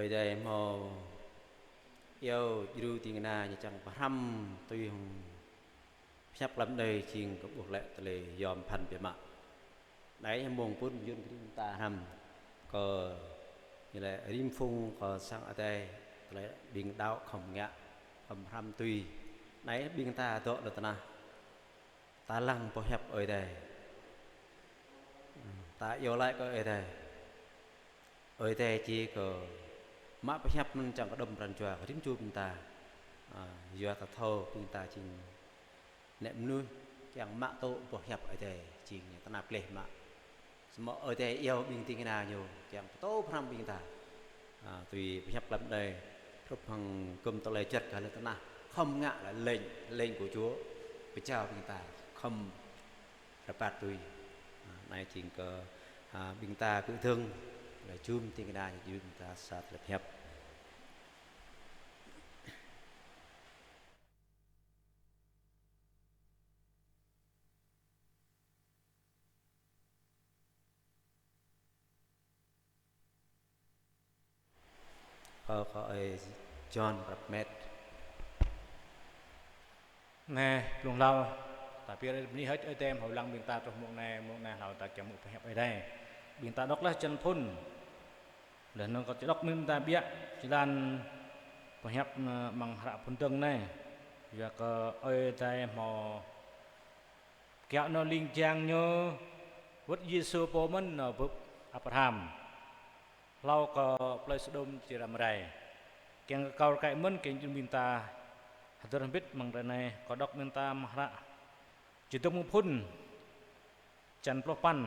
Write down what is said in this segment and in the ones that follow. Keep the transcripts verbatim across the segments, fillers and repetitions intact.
Ơi Adai hmâo iâu djru ding kơna ñu čang pơhrăm tui hăng pơhiăp lăm anai jing kơ ƀuh lĕ tơlơi yom pơphan biă mă. Anai mơ̆ng pun mơyŭn kơ ƀing ta hrăm kơ ñu lĕ rĭm phung kơ sang Adai tơlơi ƀing đaŏ khŏm ngă, khŏm hrăm tui. Anai ƀing ta dŏ lŏn tơnah. Ta lăng boh hiăp Ơi Adai. Ta iâu laĭ kơ Ơi Adai. Ơi Adai či kơ mă boh hiăp anŭn čang kơđŏm pran jua kơ rĭm čô ƀing ta. A, yua ta thâo ƀing ta jing nĕ mơnuih kiăng mă tŭ boh hiăp Ơi Adai jing tơnap gleh mă. Samơ̆ Ơi Adai iâu ƀing ding kơna ñu kiăng pơtô pơhrăm ƀing ta. A, tui pơhiăp lăm anai, hrup hăng gum tơlơi juăt kơ lŏn tơnah. Khŏm ngă lĕ lêng, lêng kơ Chúa pơjao ƀing ta. Khŏm rơbat tui. A, anai jing kơ, a, ƀing ta kơ dơ̆ng, lĕ jum ding kơna ñu jum ta sa tơlơi pơhiăp. Kơ, kơ ơi John prăp met. Nĕ, blung hlâo, ta pơyơr bơni hơ̆č Ơi Adai hmâo lăng ƀing ta truh mông anai, mông anai hlâo ta kiăng hmư̆ pơhiăp Ơi Adai. Ƀing ta đŏk laih črăn phŭn. Laih anŭn kâo či đŏk mơ̆ng ƀing ta biă, črăn pơhiăp, ơ, amăng hră phŭn dơ̆ng anai. Yua kơ Ơi Adai hmâo kiaŏ nao ling jang ñu, wơ̆t Yêsu pô mơ̆n nao bưp Abraham. Hlâo kơ plơi Sôđôm či răm rai. Kiăng kơ kâo rơkơi mơ̆n kiăng jing ƀing ta hơdơr hơbĭt amăng hrơi anai, kâo đŏk ƀing ta amăng hră Čơdơ̆ng Mơ̆ng Phŭn, črăn pluh păn.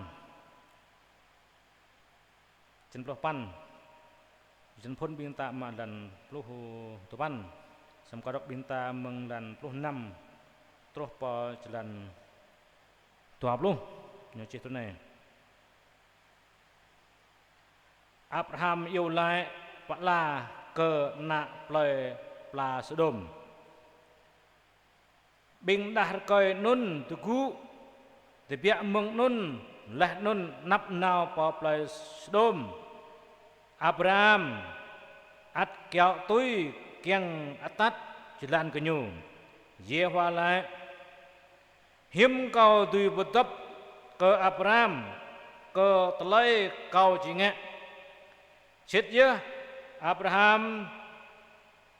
Črăn pluh păn. Črăn phŭn ƀing ta mă jơlan pluh duapăn. Samơ̆ kâo đŏk ƀing ta mơ̆ng jơlan pluh năm truh pơ jơlan dua pluh. Ñu čih tui anai. Abraham iâu laĭ pơala kơ ană plơi pla Sôđôm. Ƀing đah rơkơi anŭn tơgŭ, tơbiă mơ̆ng anŭn, laih anŭn anăp nao pơ plơi Sôđôm. Abraham ăt kiaŏ tui kiăng atăt jơlan gơñu. Yêhôwa laĭ: Hiư̆m kâo dưi pơdŏp kơ Abraham kơ tơlơi kâo či ngă? Sĭt yơh, Abraham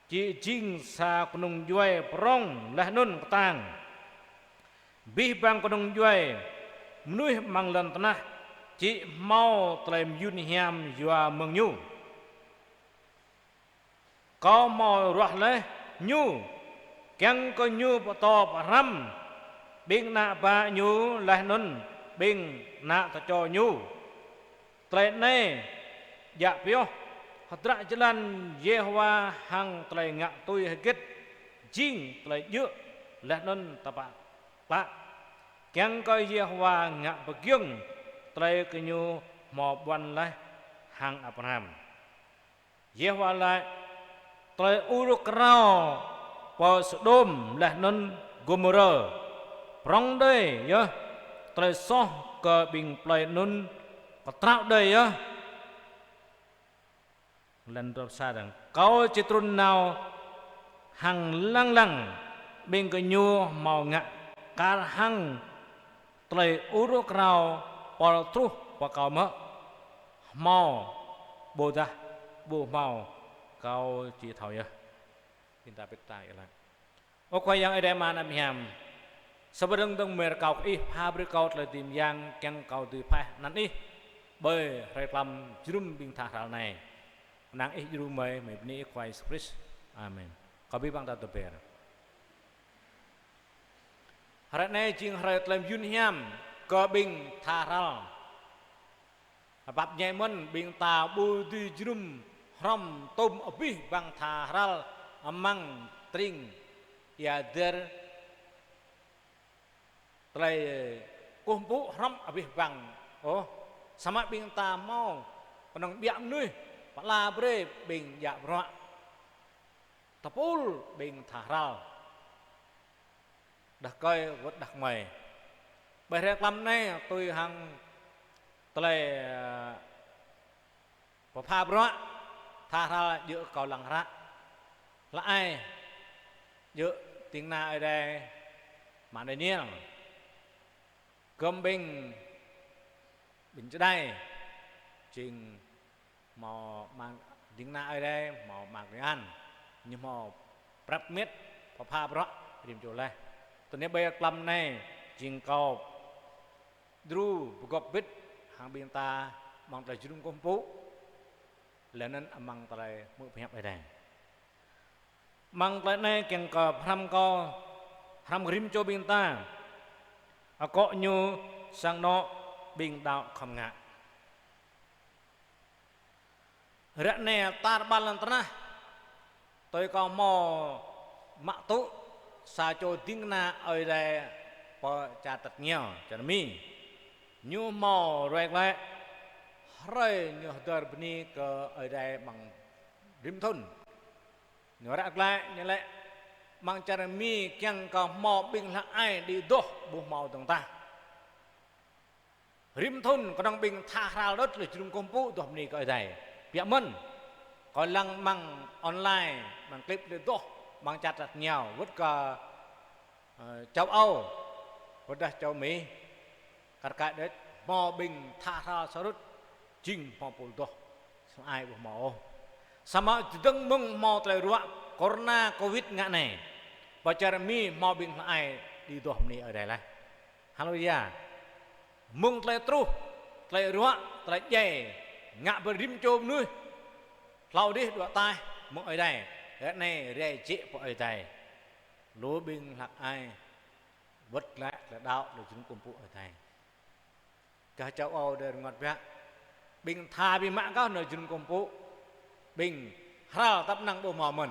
či jing sa kơnung djuai prŏng laih anŭn kơtang. Abih bang kơnung djuai mơnuih amăng lŏn tơnah či hmâo tơlơi mơyun hiam yua mơ̆ng ñu. Kâo hmâo ruah laih ñu, kiăng kơ ñu pơtô pơhrăm ƀing ană bă ñu laih anŭn ƀing ană tơčô ñu. Tơlơi anai djă pioh, hơdră jơlan Yêhôwa hăng tơlơi ngă tui hơget jing tơlơi djơ̆ laih anŭn tơpă klă. Kiăng kơ Yêhôwa ngă pơgiŏng tơlơi gơñu hmâo ƀuăn laih hăng Abraham. Yêhôwa laĭ: Tơlơi ur krao pơ Sôđôm laih anŭn Gômôrơ prŏng đơi yơh, tơlơi soh kơ ƀing plơi anŭn kơtraŏ đơi yơh. Lăn drop sa dang. Kâo či trŭn nao hăng lăng lăng ƀing gơñu hmâo ngă kar hăng tơlơi ur krao pơl truh pơ kâo mơ̆? Hmâo, ƀôdah ƀu hmâo, kâo či thâo yơh. Ƀing ta pĭt tai laih. Ơ Khua Yang Ơi Adai Ama anăm hiam. Sa pơdơ̆ng dơ̆ng mơ̆ng rơkâo kơ Ih pha brơi kâo tơlơi dưi mơyang kiăng kâo dưi pơhaih anăn Ih ƀơi hrơi tlam jơnum ƀing tha hrăl anai. Kơnang Ih djru mơi, mơi bơni Ih Khua Yêsu Krist. Amen. Kâo ƀuh ƀing ta tơber. Hrơi anai jing hrơi tơlơi mơyun hiam kơ ƀing tha hrăl. Pap ñai mơ̆n ƀing ta ƀu dưi jơnum hrŏm tôm abih bang tha hrăl amăng tring ia der tơlơi kơkuh pơpŭ hrŏm abih bang. Ôh, samơ̆ ƀing ta hmâo kơnơ̆ng ƀiă mơnuih pơala brơi ƀing djă bruă. Tơpul ƀing tha hrăl. Đah rơkơi wơ̆t đah kơmơi. Ƀơi hrơi tlam anai tui hăng tơlơi, ơ, pơpha bruă, Tha hrăl djơ̆ kâo lăng hră. Hlăk ai djơ̆ ding kơna Ơi Adai mă Daniel. Gơ̆m ƀing, ƀing čơđai, jing hmâo mă ding kơna Ơi Adai, hmâo mă Daniel. Ñu hmâo prăp mĭt, pơpha bruă, rĭm čô laih. Tui anai ƀơi klăm anai, jing kâo djru pơgop bit hăng ƀing ta amăng tơlơi jơnum kơkuh pơpŭ, laih anŭn amăng tơlơi hmư̆ pơhiăp Ơi Adai. Amăng tơlơi anai kiăng kơ pơhrăm kâo, pơhrăm rĭm čô ƀing ta, akŏ ñu sang anŏ ƀing đaŏ khŏm ngă. Ră anai tar ƀar lŏn tơnah, tui kâo hmâo mă tŭ sa čô ding kơna Ơi Adai pơ čar tač rơngiao, čar Mi. Ñu hmâo ruai glaĭ, hrơi ñu hơdơr bơni kơ Ơi Adai amăng rĭm thŭn. Ñu ră glaĭ, ñu laĭ amăng čar Mi kiăng kơ hmâo ƀing hlăk ai đĭ adoh ƀu hmâo dơ̆ng tah. Rĭm thŭn kơnơ̆ng ƀing tha hrăl đôč tơlơi jơnum kơkuh pơpŭ adoh bơni kơ Ơi Adai. Biă mơ̆n, kâo lăng amăng online, amăng klip đĭ adoh, amăng čar tač rơngiao, wơ̆t kơ, ơ, châu Âu, wơ̆t dah châu Mi, kar kaĭ đôč, hmâo ƀing tha hrăl sa rut, jing hmâo pô adoh, samơ̆ ai ƀu hmâo ôh. Samơ̆ čơdơ̆ng mơ̆ng hmâo tơlơi ruă corona covid ngă anai, pơ čar Mi hmâo ƀing hlăk ai đĭ adoh bơni Ơi Adai laih. Haleluya. Mơ̆ng tơlơi truh, tơlơi ruă, tơlơi djai, ngă brơi rĭm čô mơnuih hlâo adih đuaĭ ataih mơ̆ng Ơi Adai, ră anai rai jĕ pơ Ơi Adai. Lu ƀing hlăk ai wơ̆t glaĭ tơlơi đaŏ, tơlơi jơnum kơkuh pơpŭ Ơi Adai. Gah châu Âu đơi rơngot biă. Ƀing tha ƀing mă kơ tơlơi jơnum kơkuh pơpŭ. Ƀing hrăl tăp năng ƀu hmâo mơ̆n.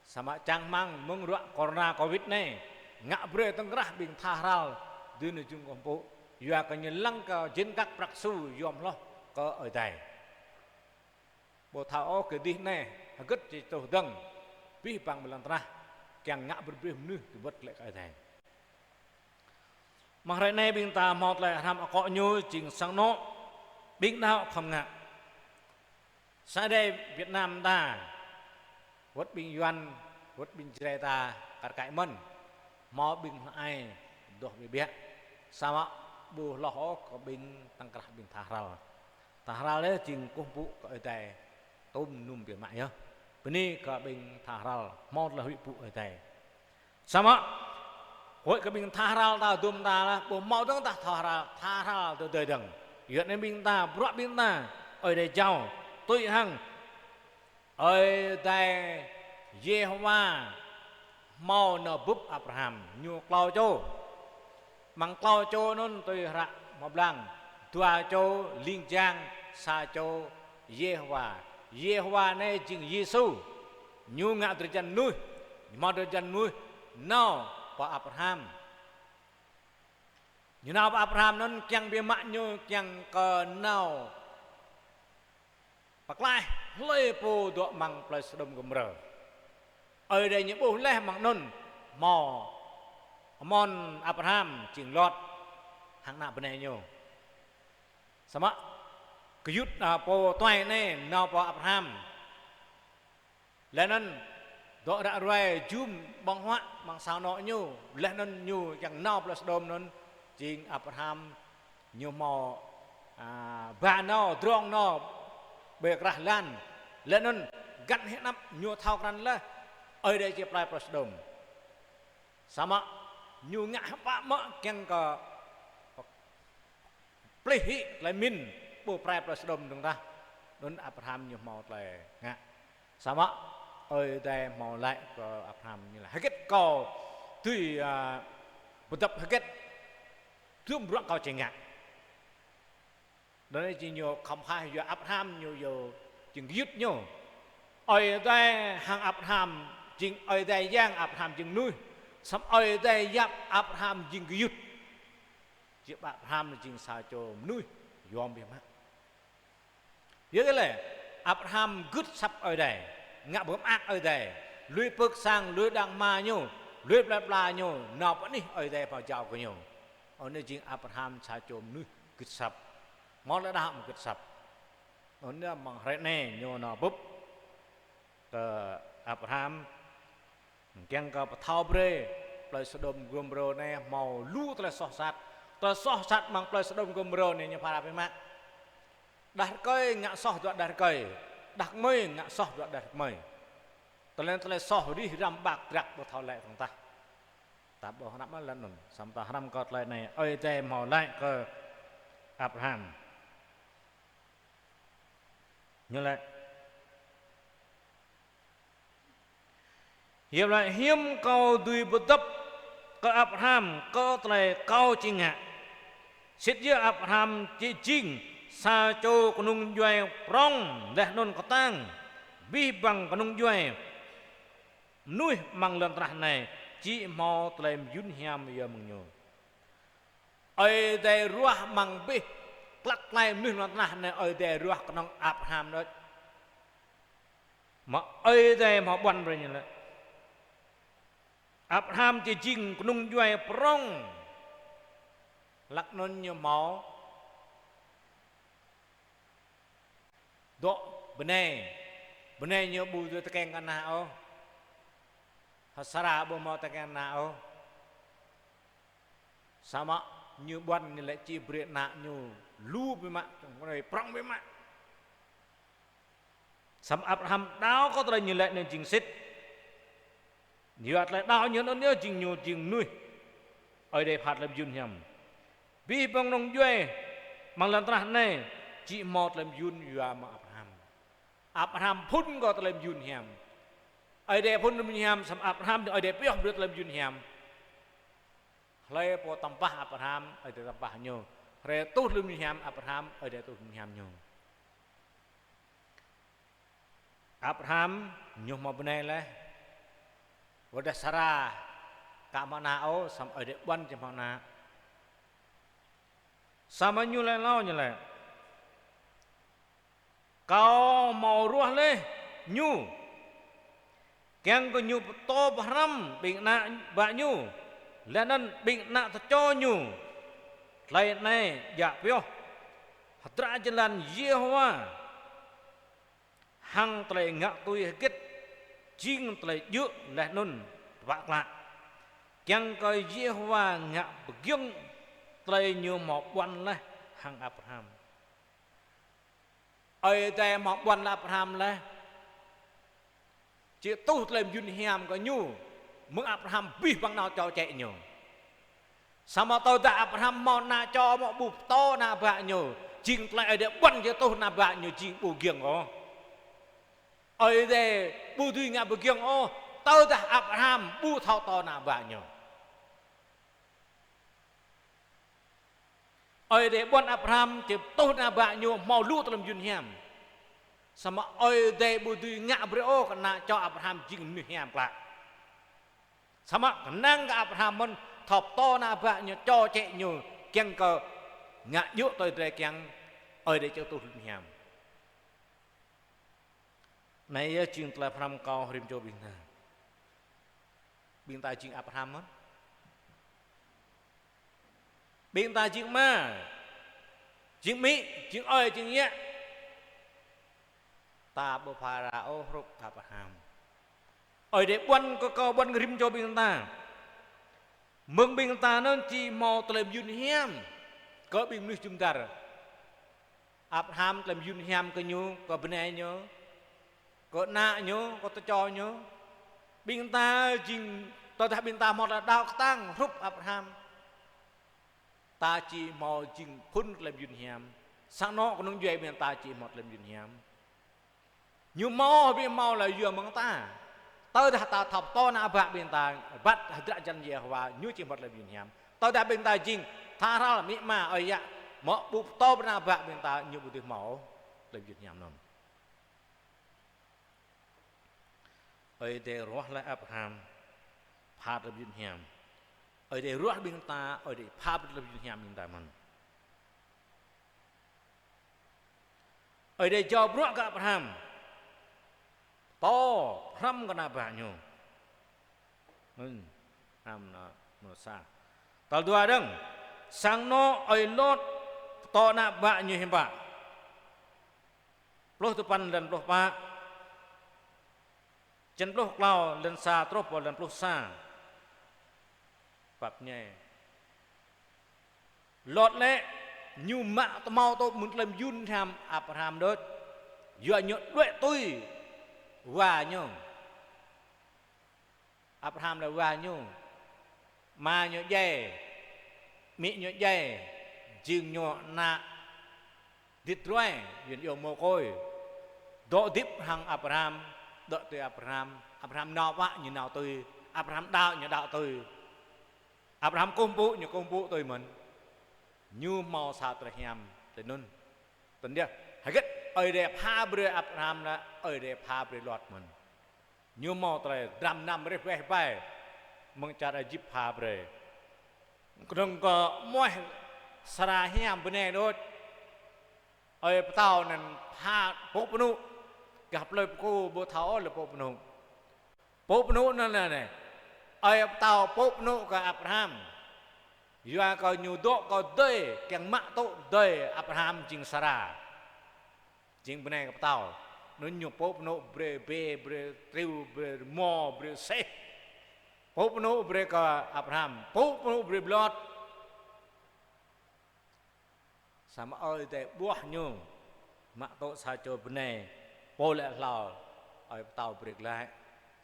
Samơ̆ čang rơmang mơ̆ng ruă corona covid anai, ngă brơi tơ̆ng krah ƀing tha hrăl dưi tơlơi jơnum kơkuh pơpŭ. Yua kơ ñu lăng kơ jên kăk prăk su yom hloh kơ Ơi Adai. Ƀu thâo ôh kơ dih anai, hơgĕt či truh dơ̆ng, abih bang ƀơi lŏn tơnah, kiăng ngă brơi brơi mơnuih kơ wơ̆t glaĭ kơ Ơi Adai. Amăng hrơi anai ƀing ta hmâo tơlơi hrăm akŏ ñu jing sang anŏ ƀing đaŏ khŏm ngă. Sa Ơi Adai Việt Nam ta, wơ̆t ƀing Yuan, wơ̆t ƀing Jrai ta, kar kaĭ mơ̆n, hmâo ƀing hlăk ai adoh biă biă. Samơ̆ ƀu hloh ôh kơ ƀing tơ̆ng krah ƀing tha hrăl. Tha hrăl yơh jing kơkuh pơpŭ kơ Ơi Adai, tôm num biă mă yơh. Bơni kơ ƀing tha hrăl hmâo tơlơi huĭ pơpŭ Ơi Adai. Samơ̆ huĭ kơ ƀing tha hrăl ta dôm ta lah, ƀu hmâo dơ̆ng tah tha hrăl, tha hrăl tơdơi dơ̆ng. Yua anai ƀing ta, bruă ƀing ta, Ơi Adai jao, tui hăng Ơi Adai Yêhôwa hmâo nao bưp Abraham, ñu klâo čô. Amăng klâo čô anŭn tui hră hmâo blang, dua čô ling jang, sa čô Yêhôwa. Yêhôwa anai jing Yêsu. Ñu ngă drơi jăn mơnuih, ñu hmâo drơi jăn mơnuih nao pơ Abraham. Ñu nao pơ Abraham anŭn kiăng biă mă ñu kiăng kơ nao pơklaih hlơi pô dŏ amăng plơi Sôđôm Gômôrơ. Ơi Adai ñu ƀuh laih amăng anŭn hmâo amôn Abraham jing Lot hăng ană bơnai ñu. Samơ̆ gơyut, a, pô tuai anai nao pơ Abraham. Laih anŭn dŏ ră ruai jum ƀơ̆ng huă amăng sang anŏ ñu. Laih anŭn ñu kiăng nao plơi Sôđôm anŭn, jing Abraham ñu hmâo, a, ba nao, drong nao ƀơi krah lan. Laih anŭn găn hĭ anăp ñu thâo krăn laih Ơi Adai či pơrai plơi Sôđôm. Samơ̆ ñu ngă hơpă mơ̆ kiăng kơ plih hĭ tơlơi pơmĭn ƀu pơrai plơi Sôđôm dơ̆ng tah. Anŭn Abraham ñu hmâo tơlơi ngă. Samơ̆ Ơi Adai hmâo laĭ kơ Abraham ñu laĭ: Hơget kâo dưi, a, pơdŏp hơget, dŭm bruă kâo či ngă. Anŭn anai jing ñu khŏm kha yua Abraham ñu yua jing gơyut ñu. Ơi Adai hăng Abraham jing Ơi Adai yang, Abraham jing mơnuih. Samơ̆ Ơi Adai yap Abraham jing gơyut. Či ƀă Abraham jing sa čô mơnuih yom biă mă. Yua kơ lĕ, Abraham gưt asăp Ơi Adai, ngă pơmơak Ơi Adai, lui pơ̆k sang, lui đang hma ñu, lui plơi pla ñu, nao pơ anih Ơi Adai pơjao kơ ñu. Anŭn jing Abraham sa čô mơnuih gưt asăp. Hmâo tơlơi đaŏ mơ̆ gưt asăp. Anŭn yơh mơ̆ng hrơi anai ñu nao bưp kơ Abraham, kiăng kơ pơthâo brơi plơi Sôđôm Gômôrô anai hmâo lu tơlơi soh sat. Tơlơi soh sat mơ̆ng plơi Sôđôm Gômôrô anai ñu phara biă mă. Đah rơkơi ngă soh dua đah rơkơi, đah kơmơi ngă soh dua đah kơmơi. Tơlơi, tơlơi soh rĭh răm ƀă drăk ƀu thâo laĭ kơnơ̆ng tah. Ta ƀu hrăm lĕ anŭn, samơ̆ ta hrăm kơ tơlơi anai, Ơi Adai hmâo laĭ kơ Abraham. Ñu laĭ: Hiư̆m laĭ hiư̆m kâo dưi pơdŏp kơ Abraham kơ tơlơi kâo či ngă? Sĭt yơh Abraham či jing sa čô kơnung djuai prŏng laih anŭn kơtang, abih bang kơnung djuai mơnuih amăng lŏn tơnah anai či hmâo tơlơi mơyun hiam yua mơ̆ng ñu. Ơi Adai ruah amăng abih klăk klai mơnuih lŏn tơnah anai, Ơi Adai ruah kơnơ̆ng Abraham đôč. Mă Ơi Adai hmâo ƀuăn brơi ñu lĕ. Abraham či jing kơnung djuai prŏng. Hlăk anŭn ñu hmâo dŏ bơnai. Bơnai ñu ƀu dưi tơkeng kơ ană ôh. Hăng Sara ƀu hmâo tơkeng ană ôh. Samơ̆ ñu ƀuăn ñu lĕ či brơi ană ñu lu biă mă, čong kơnơi prŏng biă mă. Samơ̆ Abraham đaŏ kơ tơlơi ñu laĭ anŭn jing sĭt. Yua tơlơi đaŏ ñu anŭn yơh jing ñu jing mơnuih Ơi Adai phat tơlơi mơyun hiam. Abih bang kơnung djuai amăng lŏn tơnah anai či hmâo tơlơi mơyun yua mơ̆ng Abraham. Abraham phŭn kơ tơlơi mơyun hiam. Ơi Adai phŭn tơlơi mơyun hiam, samơ̆ Abraham Ơi Adai pioh brơi tơlơi mơyun hiam. Hlơi pô tăm pah Abraham, Ơi Adai tăm pah ñu. Hlơi tuh tơlơi mơyun hiam Abraham, Ơi Adai tuh tơlơi mơyun hiam ñu. Abraham ñu hmâo bơnai laih. Wơ̆t dah Sara ka hmâo ană ôh, samơ̆ Ơi Adai ƀuăn či hmâo ană. Samơ̆ ñu laĭ hlâo ñu laĭ: Kâo hmâo ruah laih ñu, kiăng kơ ñu pơtô pơhrăm ƀing ană bă ñu, laih anŭn ƀing ană tơčô ñu. Tơlơi anai djă pioh hơdră jơlan Yêhôwa hăng tơlơi ngă tui hơget jing tơlơi djơ̆ laih anŭn tơpă klă, kiăng kơ Yêhôwa ngă pơgiŏng tơlơi ñu hmâo ƀuăn laih hăng Abraham. Ơi Adai hmâo ƀuăn laih Abraham laih. Či tuh tơlơi mơyun hiam kơ ñu, mơ̆ng Abraham abih bang nao čô čĕ ñu. Samơ̆ tơdah Abraham hmâo ană čô mơ̆ ƀu pơtô ană bă ñu, jing tơlơi Ơi Adai ƀuăn či tuh ană bă ñu jing ƀu giŏng ôh. Ơi Adai ƀu dưi ngă pơgiŏng ôh, tơdah Abraham ƀu thâo pơtô ană bă ñu. Ơi Adai ƀuăn Abraham či tuh ană bă ñu hmâo lu tơlơi mơyun hiam. Samơ̆ Ơi Adai ƀu dưi ngă brơi ôh kơ ană čô Abraham jing mơnuih hiam klă. Samơ̆ kơnang kơ Abraham mơ̆n thâo pơtô ană bă ñu, čô čĕ ñu, kiăng kơ ngă djơ̆ tui Ơi Adai kiăng, Ơi Adai či tuh tơlơi mơyun hiam. Anai yơh jing tơlơi pơhrăm kâo rĭm čô ƀing ta. Ƀing ta jing Abraham mơ̆n. Ƀing ta jing ama, jing amĭ, jing ơi, jing yă. Ta ƀu phara ôh hrup Abraham. Ơi Adai ƀuăn kơ kâo, ƀuăn kơ rĭm čô ƀing ta. Mơ̆ng ƀing ta anŭn či hmâo tơlơi mơyun hiam kơ ƀing mơnuih jum dar. Abraham tơlơi mơyun hiam kơ ñu, kơ bơnai ñu, kơ ană ñu, kơ tơčô ñu. Ƀing ta jing, tơdah ƀing ta hmâo tơlơi đaŏ kơtang hrup Abraham, ta či hmâo jing phŭn tơlơi mơyun hiam. Sang anŏ kơnung djuai ƀing ta či hmâo tơlơi mơyun hiam. Ñu hmâo, ƀing hmâo lĕ yua mơ̆ng ta. Tơdah ta thâo pơtô ană bă ƀing ta, rơbat hơdră jăn Yêhôwa, ñu či hmâo tơlơi mơyun hiam. Tơdah ƀing ta jing tha hrăl amĭ ama ơi yă, mơ̆ ƀu pơtô ană bă ƀing ta, ñu ƀu dưi hmâo tơlơi mơyun hiam anŭn. Ơi Adai ruah laih Abraham pha tơlơi mơyun hiam. Ơi Adai ruah ƀing ta, Ơi Adai pha brơi tơlơi mơyun hiam ƀing ta mơ̆n. Ơi Adai jao bruă kơ Abraham. Pơtô pơhrăm kơ ană bă ñu. Hm, năm na, mơsa. Tal dua dơ̆ng, sang anŏ ơi Lot pơtô ană bă ñu hiư̆m pă. pluh tơpăn lăn pluh pă, črăn pluh klâo lăn sa truh pơ lăn pluh sa. Pap ñai. Lot lĕ ñu mă tơmâo tŭ mơ̆ng tơlơi mơyŭn hiam Abraham đôč. Yua ñu đuaĭ tui wa ñu. Abraham lĕ wa ñu, ama ñu djai, amĭ ñu djai, jing ñu ană dit druai, Yuan iâu mồ côi. Dŏ hơdip hăng Abraham, dŏ tui Abraham, Abraham nao pă ñu nao tui, Abraham đaŏ ñu đaŏ tui, Abraham kơkuh pơpŭ ñu kơkuh pơpŭ tui mơ̆n. Ñu hmâo sa tơlơi hiam tui anŭn. Tơdah hơget Ơi Adai pha brơi Abraham lĕ Ơi Adai pha brơi Lot mơ̆n. Ñu hmâo tơlơi dram năm rơih weh bai mơ̆ng čar Êjip pha brơi. Kơnơ̆ng kơ mơ̆ Sara hiam bơnai đôč, ơi pơtao anŭn pha pơpŭ pơnŭ, gah plơi pơkô ƀu thâo ôh lĕ pơpŭ pơnŭ. Pơpŭ pơnŭ anŭn anai, ơi pơtao pơpŭ pơnŭ kơ Abraham. Yua kơ ñu dŏ kơ adơi, kiăng mă tŭ adơi Abraham jing Sara. Jing bơnai kơ pơtao. Anŭn ñu pơpŭ pơnŭ brơi bê, brơi triu, brơi rơmô, brơi aseh. Pơpŭ pơnŭ brơi kơ Abraham, pơpŭ pơnŭ brơi Lot. Samơ̆ Ơi Adai ƀuah ñu mă tŭ sa čô bơnai, pô lĕ hlâo, ơi pơtao brơi glaĭ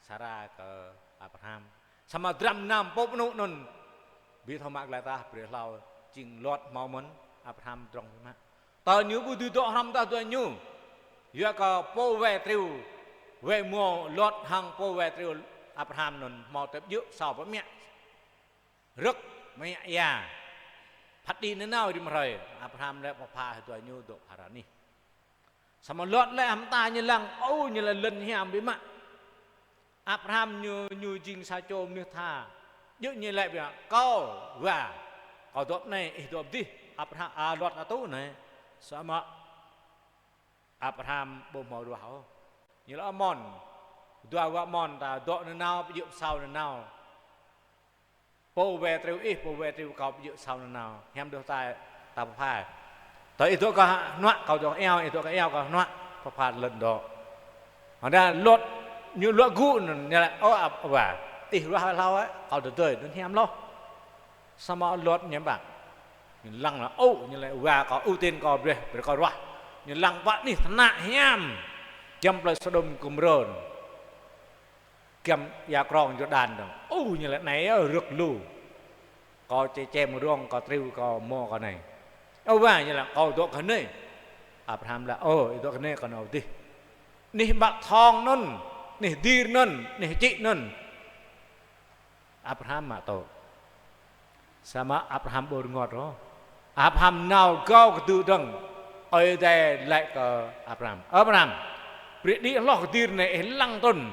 Sara kơ Abraham. Samơ̆ dram năm pơpŭ pơnŭ anŭn ƀu thâo mă glaĭ tah, brơi hlâo jing Lot hmâo mơ̆n, Abraham pơdrŏng biă mă. Tơl ñu ƀu dưi dŏ hrŏm tah dua ñu. Yua kơ pô wai triu, wai rơmô Lot hăng pô wai triu Abraham anŭn hmâo tơlơi djơ̆ pơsao pơmĕ. Rơ̆k mơmĕ ia. Phat đĭ nanao rĭm hrơi, Abraham lĕ pơpha hơdua ñu dŏ phara anih. Samơ̆ Lot lĕ hơmâo ta ñu lăng, ơ, ñu lĕ lŏn hiam biă mă. Abraham ñu, ñu jing sa čô mơnuih tha. Djơ̆ ñu laĭ biă, kâo wa, kâo dŏ anai, ih dŏ adih. Abraham, a, Lot atu anai. Samơ̆ Abraham ƀu hmâo ruah ôh. Ñu laĭ amôn, dua wa amôn ta dŏ nanao, pơdjơ̆ pơsao nanao. Pô wai triu ih, pô wai triu kâo pơdjơ̆ pơsao nanao. Hiam đôč ta, ta pơpha. Tơdah ih dŏ kơ hnuă, kâo dŏ kơ iao, ih dŏ kơ iao, kơ hnuă, pơpha lŏn dŏ. Hơdôm Lot ñu luă gŭ anŭn, ñu laĭ, ơ, ap-, wa, ih ruah hlâo, kâo tơdơi, anŭn hiam hloh. Samơ̆ Lot ñu ƀă. Ñu lăng laĭ, ơ, ñu laĭ wa kâo, ưu tiên kâo brơi, brơi kâo ruah. Ñu lăng pơ anih tơnă hiam. Giăm plơi Sôđôm Gômôrơ. Giăm ia krong Yôrđan dơ̆ng. Ơ, ñu laĭ anai, ơ, rơ̆k lu. Kâo čem čem rông, kâo triu, kâo rơmô kâo anai. Ơ wa, ñu laĭ kâo dŏ kơ anai. Abraham laĭ, ơ, ih dŏ kơ anai, kâo nao adih. Anih ƀă thŏng anŭn, anih dir anŭn, anih čĭ anŭn. Abraham mă tŭ. Samơ̆ Abraham ƀu rơngot ôh. Abraham nao gao kơdư dơ̆ng. Ơi Adai laĭ kơ Abraham, Abraham, brơi đĭ hloh kơdir anai ih lăng trŭn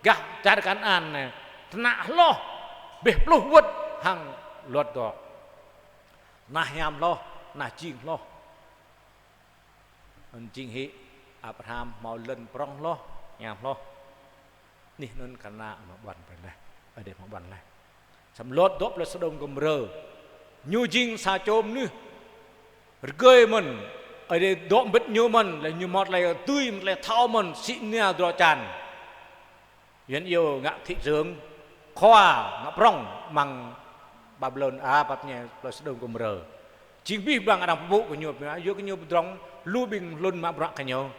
gah čar Kanaan anai, tơnă hloh, abih pluh wơ̆t hăng Lot dŏ. Tơnah hiam hloh, tơnah jing hloh. Anŭn jing hĭ Abraham hmâo lŏn prŏng hloh, hiam hloh. Anih anŭn Kanaan hmâo ƀuăn brơi laih, Ơi Adai hmâo ƀuăn laih. Samơ̆ Lot dŏ plơi Sôđôm Gômôrơ. Ñu jing sa čô mơnuih rơgơi mơ̆n, Ơi Adai dŏ mbĭt ñu mơ̆n, laih ñu hmâo tơlơi dưi, tơlơi thâo mơ̆n, sĭ nia drô čan. Yuan iâu ngă thị trưởng, khua ngă prŏng amăng Babylon, a, pap ñai plơi Sôđôm Gômôrơ. Jing abih bang arăng pơpŭ kơ ñu, yua kơ ñu pơdrŏng, lu ƀing hlŭn mă bruă kơ ñu.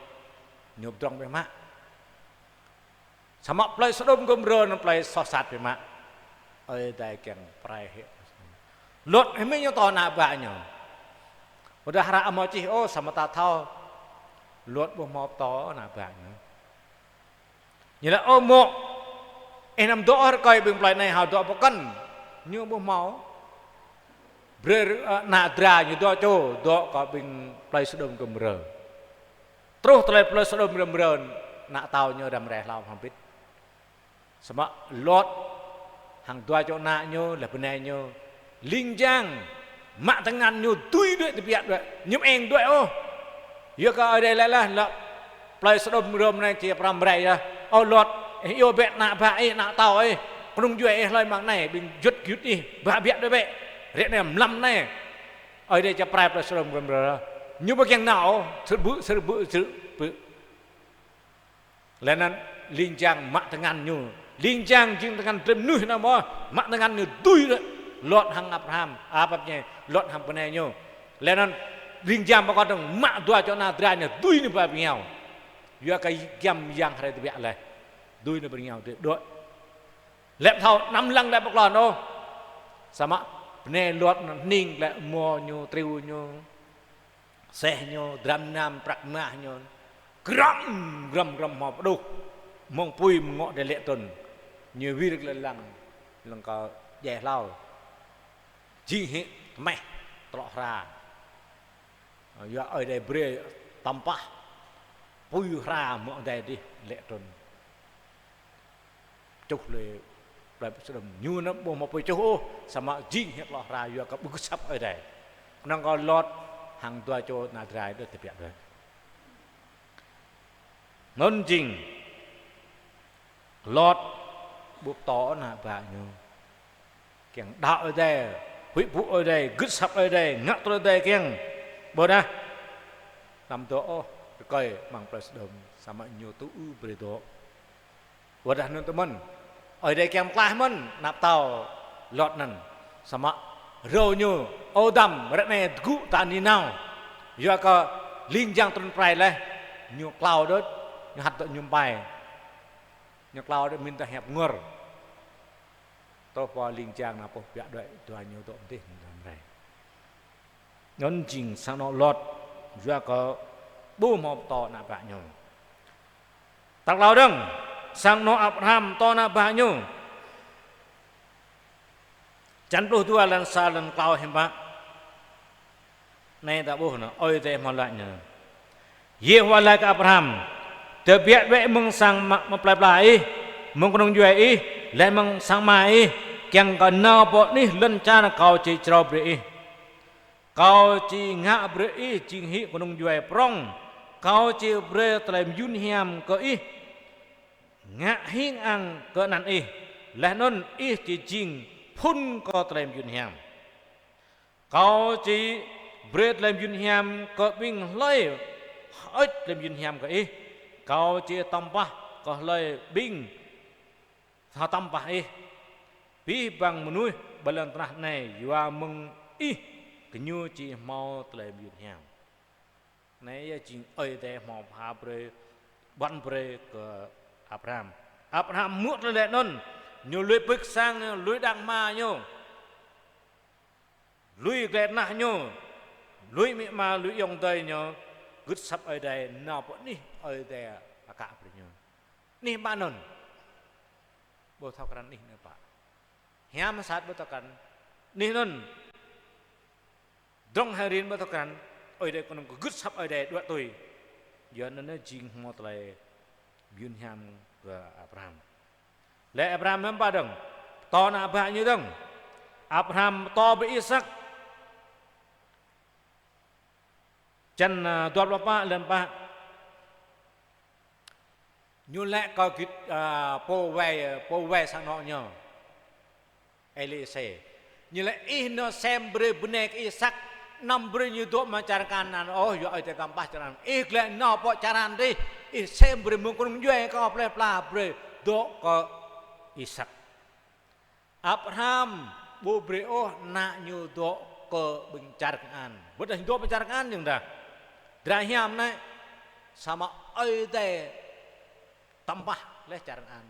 Ñu pơdrŏng biă mă. Samơ̆ plơi Sôđôm Gômôrơ anŭn plơi soh sat biă mă. Ơi Adai kiăng pơrai hĭ. Lot hĭ mơ̆ ñu tŏ ană bă ñu. Ƀôdah hră hmâo čih ôh, samơ̆ ta thâo Lot ƀu hmâo tŏ ană bă ñu. Ñu laĭ, ơ mŏ, ih anăm dŏ rơkơi ƀing plơi anai, hơdŏ pơkŏn. Ñu ƀu hmâo. Brơi, ơ, ană dra ñu dua čô, dŏ kơ ƀing plơi Sôđôm Gômôrơ. Truh tơlơi plơi Sôđôm Gômôrơ, ană tâo ñu răm rai hlâo hăng bĭt. Samơ̆ Lot hăng dua čô ană ñu, laih bơnai ñu, ling jang, mă tơngan ñu dưi đuaĭ tơbiă đuaĭ, ñu ƀu eng đuaĭ ôh. Yua kơ Ơi Adai laĭ laih, lăp plơi Sôđôm Gômôrơ anai či pơrăm rai yơh. Ơ Lot, ih iâu bĕ ană bă ih, ană tâo ih, kơnung djuai ih hlơi amăng anai, ƀing juăt gơyut ih, bă biă đuaĭ bĕ. Ră anai mlam anai, Ơi Adai či pơrai plơi Sôđôm Gômôrơ. Ñu ƀu kiăng nao, sơrơbư̆, sơrơbư̆, sơrơbư̆. Laih anŭn ling jang mă tơngan ñu. Ling jang jing tơngan drơi mơnuih anŭn mơ̆, mă tơngan ñu dưi đôč. Lot hăng Abraham, a, pap ñe, Lot hăng bơnai ñu. Laih anŭn ling jang pơkŏn dơ̆ng mă dua čô ană dra ñu dưi ñu ba rơngiao. Yua kơ giăm yang hrơi tơbiă laih. Dưi ñu ba rơngiao đôč. Lĕ thâo anăm lăng lĕ pơklŏn ôh. Samơ̆ bơnai Lot anŭn hning lĕ rơmô ñu, triu ñu, aseh ñu, dram nam, prăk mah ñu. Grăm, grăm, grăm hmâo pơđuh. Mơ̆ng apui mơ̆ng ngŏ đe lĕ trŭn. Ñu wir lĕ lăng, lăng kơ djai hlâo. Jing hĭ tơmeh, tlŏ hra. Yua Ơi Adai brơi tơmpah. Apui hra mơ̆ng adai dih lĕ trŭn. Čuh lĕ plơi Sôđôm. Ñu anŭn ƀu hmâo apui čuh ôh, samơ̆ jing hĭ tlŏ hra yua kơ ƀu gưt asăp Ơi Adai. Kơnơ̆ng kơ Lot hăng dua čô ană dra đôč tơbiă đôč. Anŭn jing Lot ƀu pơtô ană bă ñu. Kiăng đaŏ Ơi Adai, huĭ pŭ Ơi Adai, gưt asăp Ơi Adai, ngă tui Ơi Adai kiăng. Ƀôdah anăm dŏ ôh, rơkơi amăng plơi Sôđôm, samơ̆ ñu tŭ ư brơi dŏ. Ƀôdah anŭn tơ mơ̆n, Ơi Adai kiăng pơklaih mơ̆n ană pơtao Lot anŭn. Samơ̆ rơ̆ ñu, ơ dăm, ră anai tơgŭ ta ni nao. Yua kơ ling jang trŭn pơrai laih, ñu klao đôč, ñu hăt dŏ ñu ƀai. Ñu klao đôč mĭn ta hiăp ngor. Truh pơ ling jang ană pô tơbiă đuaĭ, dua ñu dŏ mơdih mơ̆n rai. Anŭn jing sang anŏ Lot, yua kơ ƀu hmâo pơtô ană bă ñu. Tal klâo dơ̆ng, sang anŏ Abraham pơtô ană bă ñu. Črăn pluh dua, lăn sa, lăn klâo hiư̆m pă. Anai ta ƀuh anŭn, Ơi Adai hmâo laĭ ñu. Yêhôwa laĭ kơ Abraham: Tơbiă đuaĭ mơ̆ng sang mă, mă plơi pla ih, mơ̆ng kơnung djuai ih, laih mơ̆ng sang ama ih, kiăng kơ nao pơ anih lŏn čar Kâo či črâo brơi ih. Kâo či ngă brơi ih jing hĭ kơnung djuai prŏng. Kâo či brơi tơlơi mơyun hiam kơ ih, ngă hing ang kơ anăn ih, laih anŭn ih či jing phŭn kơ tơlơi mơyun hiam. Kâo či brơi tơlơi mơyun hiam kơ ƀing hlơi hơơč tơlơi mơyun hiam kơ ih. Kâo či tơmpah kơ hlơi ƀing hơtơmpah ih. Abih bang mơnuih ƀơi lŏn tơnah anai yua mơ̆ng ih, gơñu či hmâo tơlơi mơyun hiam. Anai yơh jing Ơi Adai hmâo pha brơi, ƀuăn brơi kơ Abraham. Abraham hmư̆ tơlơi anŭn, ñu lui pưk sang ñu, lui đang hma ñu, lui glai tơnah ñu, lui amĭ ama, lui ayŏng adơi ñu, gưt asăp Ơi Adai, nao pơ anih Ơi Adai akă brơi ñu. Anih pă anŭn? Ƀu thâo krăn anih anŭn pă. Hiam sat ƀu thâo krăn anih anŭn. Drŏng hơrin ƀu thâo krăn, Ơi Adai kơnơ̆ng kơ gưt asăp Ơi Adai đuaĭ tui. Yua anŭn jing hmâo tơlơi mơyun hiam kơ Abraham. Lĕ Abraham hiư̆m pă dơ̆ng, pơtô ană bă ñu dơ̆ng. Abraham pơtô brơi Isak. Črăn, ơ, dua pluh pă, lăn pă. Ñu laĭ kơ git, ơ, pô wai, pô wai sang anŏ ñu. Eliese. Ñu laĭ: Ih nao sem brơi bơnai kơ Isak, anăm brơi ñu dŏ amăng čar Kanaan ôh, yua Ơi Adai kăm pah čar Kanaan. Ih glaĭ nao pơ čar Haran dih, ih sem brơi mơ̆ng kơnung djuai kâo plơi pla brơi dŏ kơ Isak. Abraham ƀu brơi ôh ană ñu dŏ kơ ƀing čar Kanaan. Ƀôdah ñu dŏ pơ čar Kanaan jing dah. Dra hiam anai, samơ̆ Ơi Adai tơmpah laih čar Kanaan.